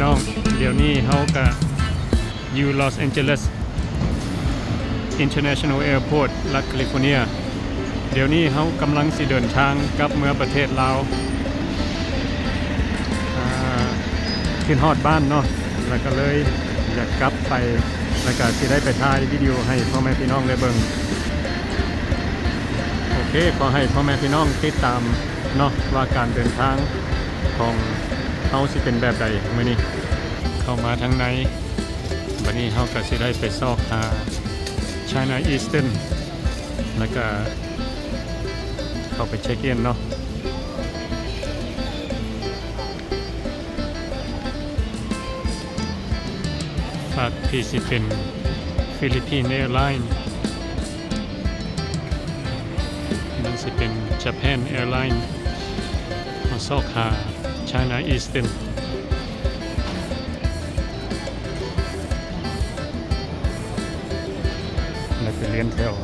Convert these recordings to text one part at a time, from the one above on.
ນ້ອງ, ດຽວນີ້ເຮົາກະຢູ່ Los Angeles International Airport ລັດ California. ດຽວນີ້ເຮົາກຳລັງຊິເດີນທາງກັບເມືອປະເທດລາວ. ອາ ຄິດຮອດບ້ານເນາະ, ແລ້ວກໍເລີຍຢາກກັບໄປ, ແລ້ວກໍຊິໄດ້ໄປຖ່າຍວິດີໂອໃຫ້ພໍ່ແມ່ພີ່ນ້ອງໄດ້ເບິ່ງ. ໂອເຄ, ຂໍໃຫ້ພໍ່ແມ່ພີ່ນ້ອງຕິດຕາມເນາະ ວ່າການເດີນທາງຂອງເຮົາຊິເປັນແບບໃດມື້ນີ້. ເຂົ້າມາທາງໃນ, ບັດນີ້ເຮົາກໍຊິໄດ້ໄປຊອກຫາ China Eastern ແລ້ວກໍເຂົ້າໄປເຊັກອິນເນາະ. ຟາກທີ່ຊິເປັນ Philippine Airline, ນັ້ນຊິເປັນ Japan Airline. ເຮົາຊອກຫາ China Eastern ແລ້ວໄປລຽນແຖວ.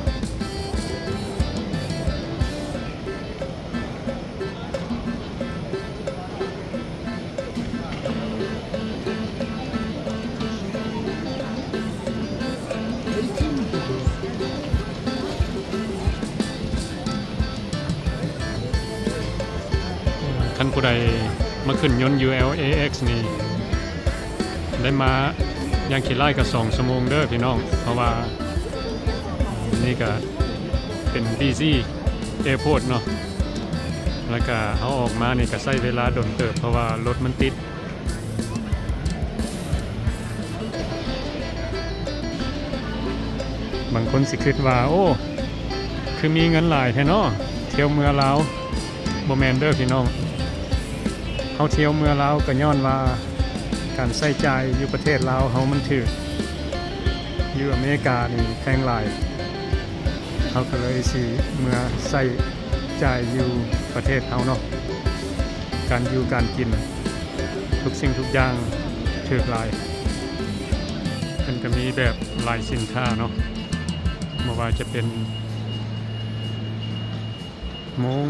ຄັນຜູ້ໃດມາຂຶ້ນຍົນ ULAX ນີ້ ໄດ້ມາຢ່າງຂີ້ຮ້າຍກໍສອງຊົ່ວໂມງເດີພີ່ນ້ອງ, ເພາະວ່ານີ້ກໍເປັນ busy airport ເນາະ, ແລ້ວກໍເຮົາອອກມານີ້ກໍໃຊ້ເວລາດົນເຕີບ ເພາະວ່າລົດມັນຕິດ. ບາງຄົນຊິຄິດວ່າ ໂອ້ ຄືມີເງິນຫຼາຍແທ້ເນາະ ທ່ຽວເມືອລາວ. ບໍ່ແມ່ນເດີພີ່ນ້ອງ, ເຮົາທ່ຽວເມືອລາວກໍຍ້ອນວ່າການໃຊ້ຈ່າຍຢູ່ປະເທດລາວເຮົາມັນຖືກ, ຢູ່ອາເມລິການີ້ແພງຫຼາຍ, ເຮົາກໍເລີຍຊິເມືອໃຊ້ຈ່າຍຢູ່ປະເທດເຮົາເນາະ. ການຢູ່ການກິນ ທຸກສິ່ງທຸກຢ່າງຖືກຫຼາຍ. ເພິ່ນກໍມີແບບຫຼາຍສິນຄ້າເນາະ, ບໍ່ວ່າຈະເປັນໂມງ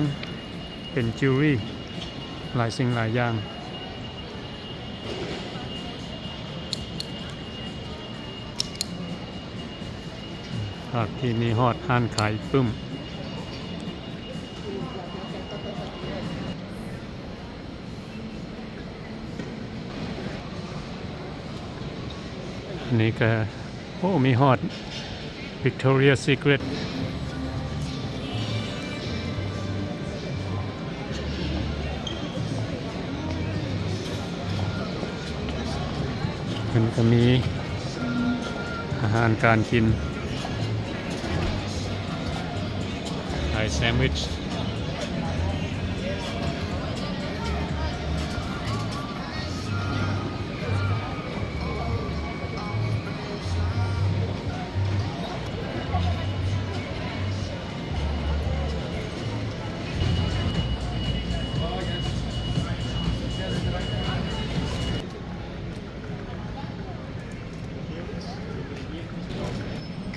ເປັນຈິວເວລຣີ ຫຼາຍສິ່ງຫຼາຍຢ່າງ. ພາບທີ່ມີຮອດຮ້ານຂາຍປຶ້ມ. ອັນນີ້ກໍ ໂອ້ ມີຮອດ Victoria's Secret. ເພິ່ນກໍມີອາຫານການກິນ ຂາຍແຊນວິດ.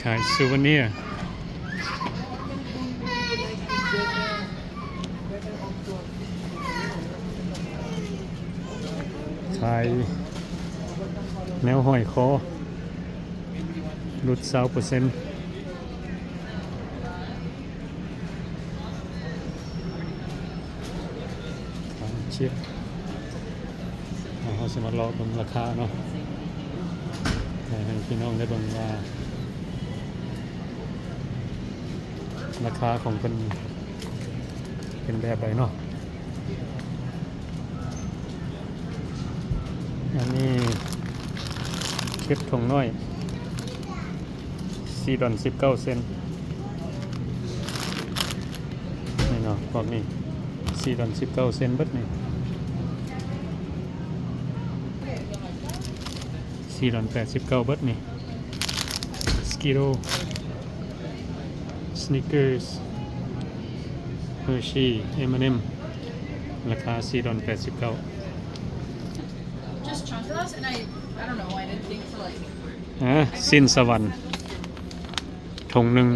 ຂາຍຊູເວເນຍ. ຂາຍແນວຫ້ອຍຄໍ ຫຼຸດຊາວເປີເຊັນ. ສາມສິບ ເຮົາຊິມາເລາະເບິ່ງລາຄາເນາະ ໃຫ້ ໃຫ້ພີ່ນ້ອງໄດ້ເບິ່ງວ່າ ລາຄາຂອງເພິ່ນເປັນແບບໃດເນາະ. ອັນນີ້ເຫັບຖົງນ້ອຍ ສີ່ດອນສິບເກົ້າເຊັນ ນີ້ເນາະ. ພວກນີ້ສີ່ດອນສິບເກົ້າເຊັນເບິດນີ້ ສີ່ດອນແປດສິບເກົ້າເບິດນີ້. Skittles, Snickers, Hershey, M and M ລາຄາສີ່ດອນແປດສິບເກົ້າ. Just chunk those, and I, I don't know, I didn't think to, like, ອ່າ ສິ້ນສະຫວັນ ຖົງໜຶ່ງ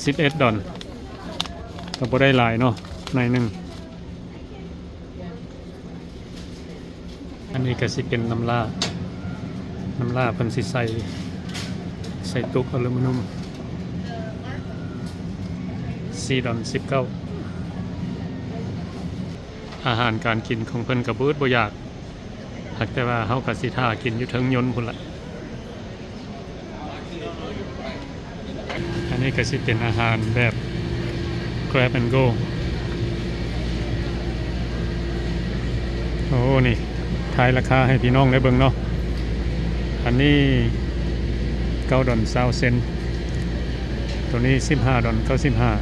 ສິບເອັດດອນ ກໍບໍ່ໄດ້ຫຼາຍເນາະ ໜ້ອຍໜຶ່ງ. ອັນ ນີ້ກະຊິເປັນນ້ຳຫຼ້າ ນ້ຳຫຼ້າເພິ່ນຊິໃສ່ ໃສ່ຕຸກອາລູມິນຽມ ສີ່ດອນສິບເກົ້າ. ອາຫານການກິນຂອງເພິ່ນກະບໍ່ອຶດບໍ່ຢາກ ຫາກແຕ່ວ່າເຮົາກະຊິຖ້າກິນຢູ່ເທິງຍົນພຸ້ນລະ. ອັນນີ້ກະຊິເປັນອາຫານແບບ grab and go. ໂອ້ ນີ້ຖ່າຍລາຄາໃຫ້ພີ່ນ້ອງໄດ້ເບິ່ງເນາະ. ອັນນີ້ເກົ້າດອນຊາວເຊັນ ໂຕນີ້ສິບຫ້າດອນເກົ້າສິບຫ້າ.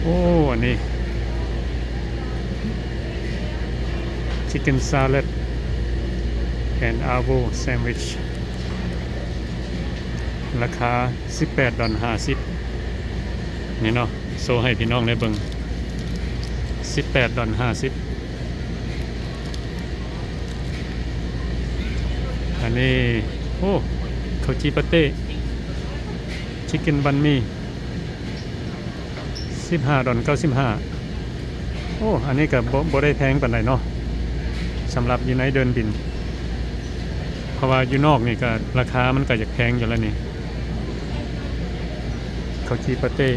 ໂອ້ ອັນນີ້ chicken salad and avo sandwich ລາຄາສິບແປດດອນຫ້າສິບ. ນີ້ເນາະ ໂຊໃຫ້ພີ່ນ້ອງໄດ້ເບິ່ງ ສິບແປດດອນຫ້າສິບ. ອັນນີ້ ໂອ້ ເຂົ້າຈີ່ປາເຕ້ chicken banh mi ສິບຫ້າດອນເກົ້າສິບຫ້າ. ໂອ້ ອັນນີ້ກະບໍ່ ບໍ່ໄດ້ແພງປານໃດເນາະ ສຳລັບຢູ່ໃນເດີ່ນບິນ ເພາະວ່າຢູ່ນອກນີ້ກະລາຄາມັນກະຢາກແພງຢູ່ແລ້ວນີ້. ເຂົ້າຈີ່ປາເຕ້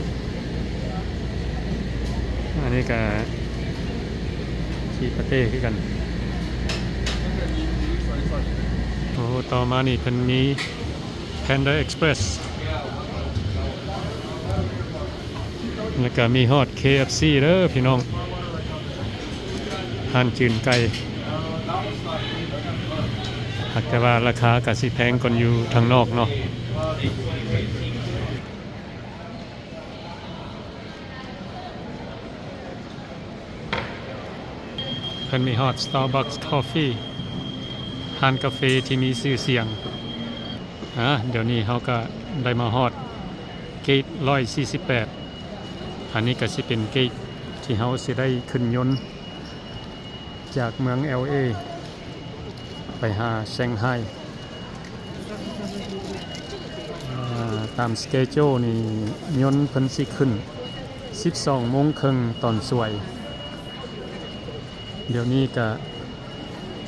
ອັນນີ້ກະຈີ່ປາເຕ້ຄືກັນ. ໂອ້ ຕໍ່ມານີ້ເພິ່ນມີ Panda Express ແລ້ວກະມີຮອດ KFC ເດີພີ່ນ້ອງ ຮ້ານຈືນໄກ່. ຫາກແຕ່ວ່າລາຄາກະຊິແພງກວ່າຢູ່ທາງນອກເນາະ. ເພິ່ນມີຮອດ Starbucks Coffee ຮ້ານກາເຟທີ່ມີຊື່ສຽງ. ອາ ດຽວນີ້ເຮົາກະໄດ້ມາຮອດເກດຮ້ອຍສີ່ສິບແປດ. ອັນນີ້ກະຊິເປັນເກດທີ່ເຮົາຊິໄດ້ຂຶ້ນຍົນຈາກເມືອງ LA ໄປຫາ Shanghai. ອາ ຕາມ schedule ນີ້ ຍົນເພິ່ນຊິຂຶ້ນສິບສອງໂມງເຄິ່ງຕອນສວຍ. ດຽວນີ້ກະ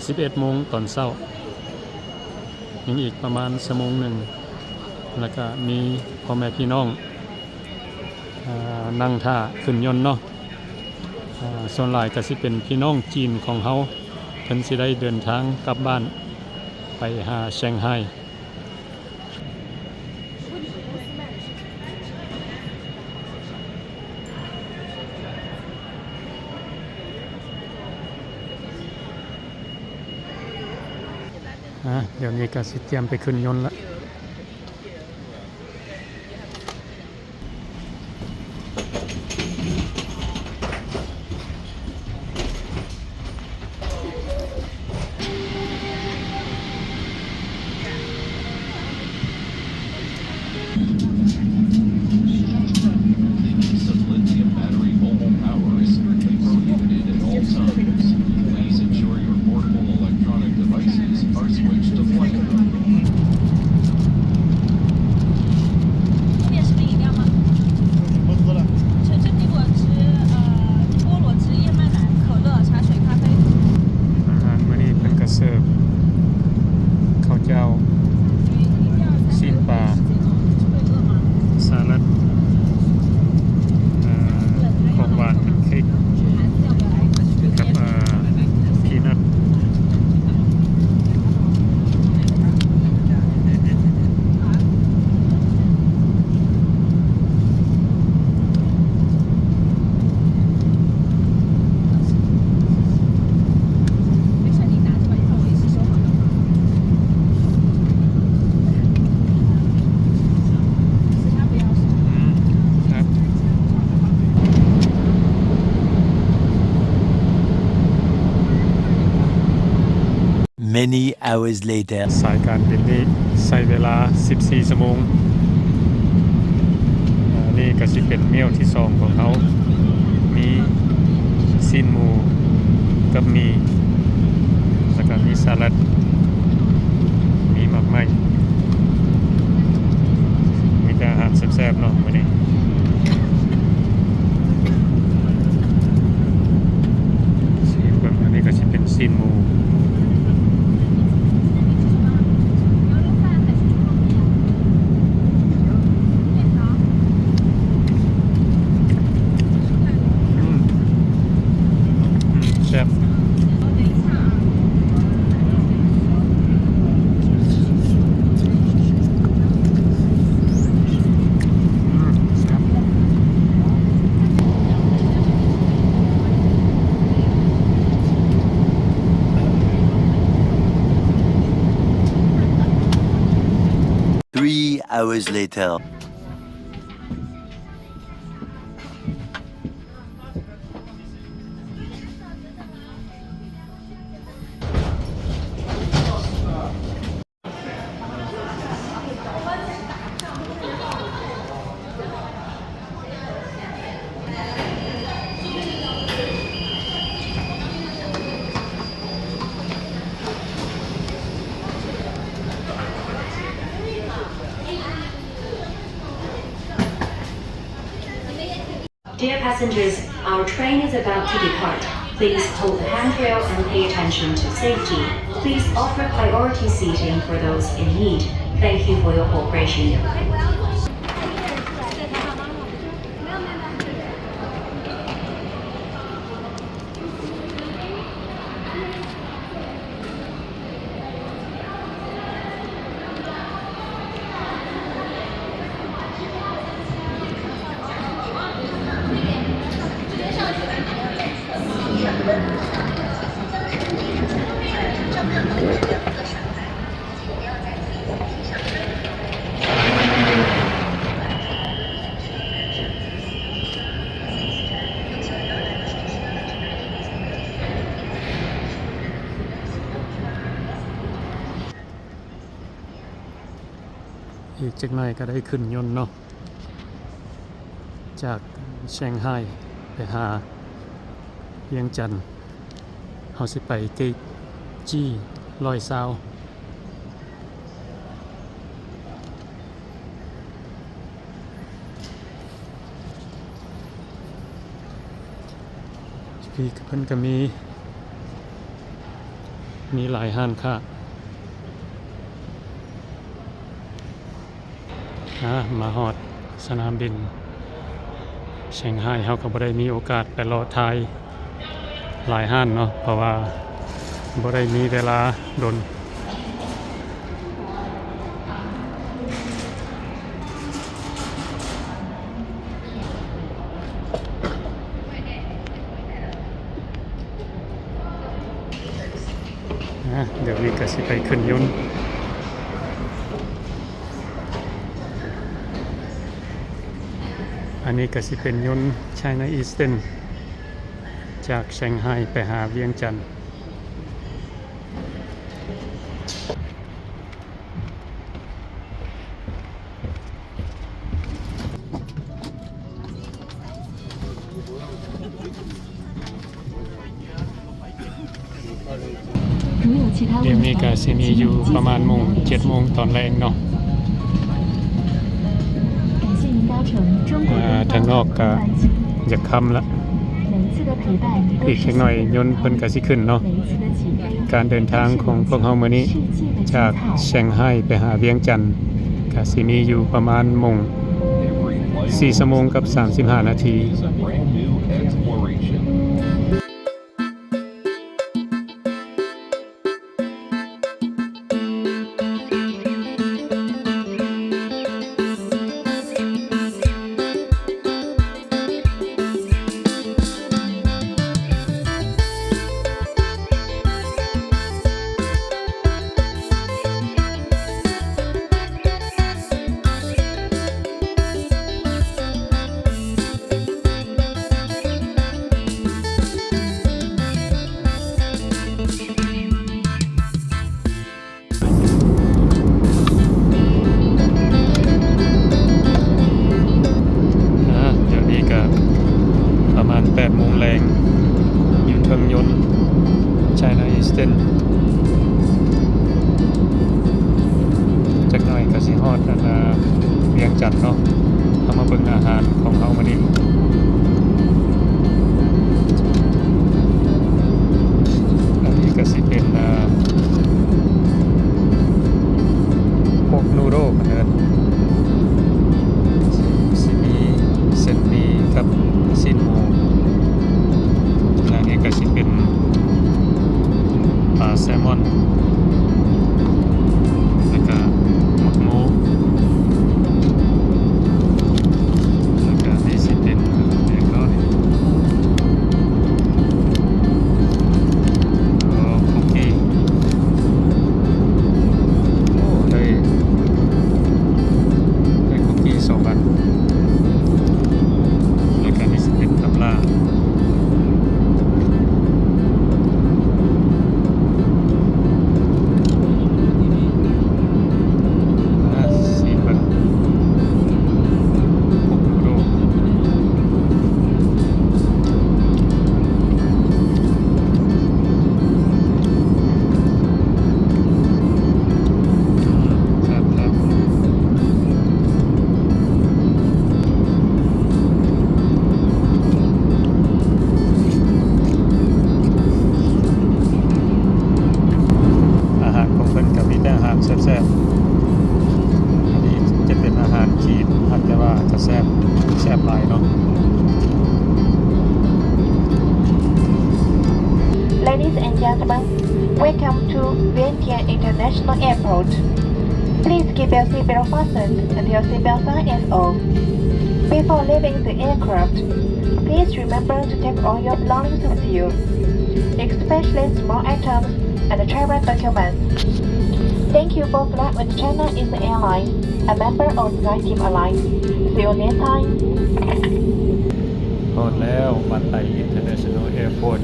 ສິບເອັດໂມງຕອນເຊົ້າ ຍັງອີກປະມານຊົ່ວໂມງໜຶ່ງ ແລ້ວກະມີພໍ່ແມ່ພີ່ນ້ອງ ອາ ນັ່ງຖ້າຂຶ້ນຍົນເນາະ. ອາ ສ່ວນຫຼາຍກະຊິເປັນພີ່ນ້ອງຈີນຂອງເຮົາ ເພິ່ນຊິໄດ້ເດີນທາງກັບບ້ານໄປຫາ Shanghai. ອາ ດຽວນີ້ກະຊິຕຽມໄປຂຶ້ນຍົນລະ. They keep some lithium battery. Mobile power is strictly prohibited at all times. Please ensure your portable electronic devices are switched to flight mode. 后面是杯饮料吗？不喝了。这，这给我支，呃，菠萝汁、燕麦奶、可乐、茶水、咖啡。ອາຫານມື້ນີ້ເພິ່ນກະເສີບເຂົ້າເຈົ້າ ຊີ້ນປາ ສາລັດ ເອີ ຂອງຫວານເປັນເຄັກກັບ ເອີ ພີນັດ. Many hours later. ສາຍການບິນນີ້ໃຊ້ເວລາສິບສີ່ຊົ່ວໂມງ. ອາ ນີ້ກະຊິເປັນມ້ຽວທີສອງຂອງເຮົາ ມີຊີ້ນໝູກັບໝີ່ ແລ້ວກະມີສະລັດ ມີໝາກໄມ້ ມີແຕ່ອາຫານແຊບໆເນາະມື້ນີ້. ແຊບ ອືມ ແຊບ. Three hours later. Dear passengers, our train is about to depart. Please hold the handrail and pay attention to safety. Please offer priority seating for those in need. Thank you for your cooperation. ອີກຈັກໜ້ອຍກໍໄດ້ຂຶ້ນຍົນເນາະ ຈາກແຊງໄຮໄປຫາວຽງຈັນ. ເຮົາຊິໄປເກຈຈີຮ້ອຍຊາວ. ພີ້ເພິ່ນກໍມີ ມີຫຼາຍຮ້ານຄ້າ. ອາ ມາຮອດສະໜາມບິນແຊງໄຮ ເຮົາກໍບໍ່ໄດ້ມີໂອກາດໄປເລາະຖ່າຍຫຼາຍຮ້ານເນາະ ເພາະວ່າບໍ່ໄດ້ມີເວລາດົນ. ອາ ດຽວນີ້ກໍຊິໄປຂຶ້ນຍົນ. ອັນນີ້ກໍຊິເປັນຍົນ China Eastern ຈາກແຊງໄຮໄປຫາວຽງຈັນ. ດຽວນີ້ກະຊິມີຢູ່ປະມານໂມງ ເຈັດໂມງຕອນແລງເນາະ. ເອີ ທາງນອກກະຢາກຄ່ຳລະ. ອີກຈັກໜ້ອຍຍົນເພິ່ນກະຊິຂຶ້ນເນາະ. ການເດີນທາງຂອງພວກເຮົາມື້ນີ້ ຈາກແຊງໄຮໄປຫາວຽງຈັນ ກະຊິມີຢູ່ປະມານໂມງ ສີ່ຊົ່ວໂມງກັບສາມສິບຫ້ານາທີ.ອາ ດຽວນີ້ກະປະມານແປດໂມງແລງ ຢູ່ເທິງຍົນ China Eastern. ຈັກໜ້ອຍກະຊິຮອດອັນນາວຽງຈັນເນາະ. ເຮົາມາເບິ່ງອາຫານຂອງເຮົາມື້ນີ້. ອັນນີ້ກະຊິເປັນ ເອີ ພວກນູໂດເພິ່ນເອີ້ນ ຊິມີເສັ້ນໝີ່ກັບຊີ້ນໝູ. ແລະ ນີ້ກະຊິເປັນ Ladies and gentlemen, welcome to Vientiane International Airport. Please keep your seatbelt fastened until seatbelt sign is off. Before leaving the aircraft, please remember to take all your belongings with you, especially small items and travel documents. Thank you for flying with China Eastern Airlines, a member of Sky Team Alliance. See you next time. ຮອດແລ້ວ ວັດໄຕ International Airport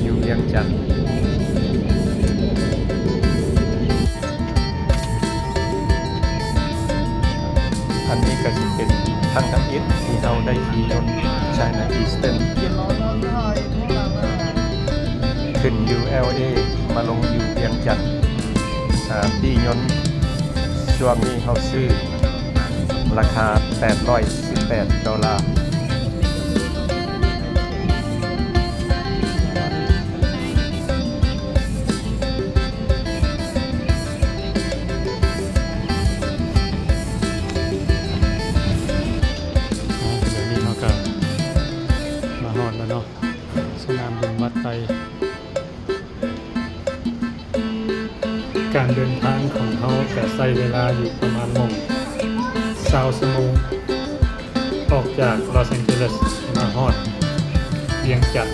ຢູ່ວຽງຈັນ. ອັນນີ້ກໍຊິເປັນຄັ້ງທຳອິດທີ່ເຮົາໄດ້ຂີ່ຍົນ China Eastern ຂຶ້ນຢູ່ ແອລ ເອ ມາລົງຢູ່ວຽງຈັນ. ອາ ປີ້ຍົນຊ່ວງນີ້ເຮົາຊື້ລາຄາແປດຮ້ອຍສິບແປດໂດລາ. ດຽວນີ້ເຮົາກໍມາຮອດແລ້ວເນາະ ສະໜາມບິນວັດໄຕ. ການເດີນທາງຂອງເຮົາກະໃຊ້ເວລາຢູ່ປະມານໝ່ອງຊາວຊົ່ວໂມງ ອອກຈາກລອສແອງເຈລິສມາຮອດວຽງຈັນ.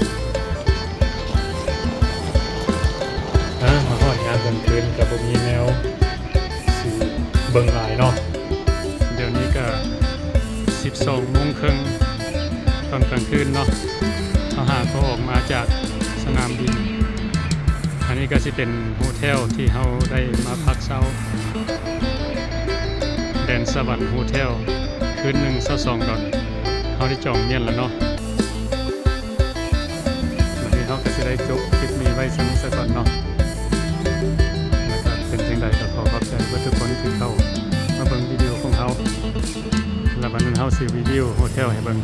ອາ ມາຮອດຍາມກາງຄືນກະບໍ່ມີແນວຊິເບິ່ງຫຼາຍເນາະ. ດຽວນີ້ກະສິບສອງໂມງເຄິ່ງຕອນກາງຄືນເນາະ ເຮົາຫາກໍອອກມາຈາກສະໜາມບິນ. ອັນນີ້ກໍຊິເປັນໂຮເທວທີ່ເຮົາໄດ້ມາພັກເຊົາ ແດນສະຫວັນໂຮເທວ ຄືນໜຶ່ງຊາວສອງດອນ ເຮົາໄດ້ຈອງມ້ຽນແລ້ວເນາະ. ບັດນີ້ເຮົາກໍຊິໄດ້ຈົບຄລິບນີ້ໄວ້ສ່ຳນີ້ສາກ່ອນເນາະ ແລ້ວກໍເປັນຈັ່ງໃດກໍຂໍຂອບໃຈເບິດທຸກຄົນທີ່ເຂົ້າມາເບິ່ງວິດີໂອຂອງເຮົາ ແລ້ວບັດນັ້ນເຮົາຊິຣີວິວໂຮເທວໃຫ້ເບິ່ງ.